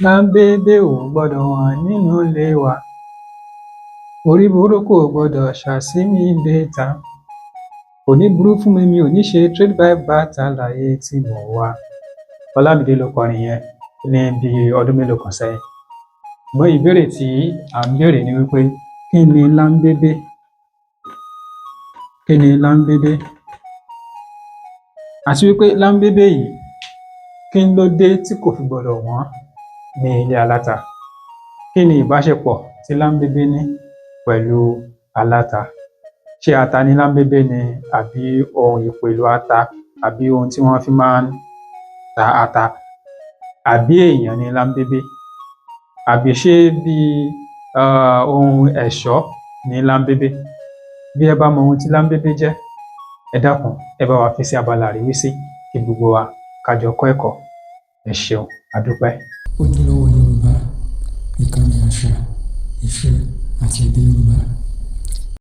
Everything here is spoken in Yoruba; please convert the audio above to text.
Láńbébé ò gbọ́dọ̀ wọ́n nínú ilé wa, orí burúkú ò gbọ́dọ̀ ṣàṣì mí later, kò ní burú fún mi, mi ò ní ṣe trade by barter láyé tí mo wà. Ọlámídé ló kọrin yẹn ní bí ọdún mélòó kan sẹ́yìn. Ṣùgbọ́n ìbéèrè tí à ń béèrè ni wípé, kí ni láńbébé? Kí ni láńbébé? Àti wípé láńbébé yìí, kí ló dé tí kò fi gbọdọ̀ wọ́n ní ilé aláta? Kí ni ìbáṣepọ̀ tí láńbébé ní pẹ̀lú aláta? Ṣé ata ní láńbébé ni, àbí ohun ìpèlò ata, àbí ohun tí wọ́n fi máa ń ta ata, àbí èèyàn ní láńbébé, àbí ṣé bí ohun ẹ̀ṣọ́ ní láńbébé? Bí ẹ bá mọ ohun tí láńbébé jẹ́, ẹ dákun, ẹ bá wa fi sí abala àríwísí kí gbogbo wa ká jọ kọ́ ẹ̀kọ́. Ẹ ṣeun, a dúpẹ́. Ojúlówó Yorùbá, ìkànnì àṣà, ìṣe àti èdè Yorùbá.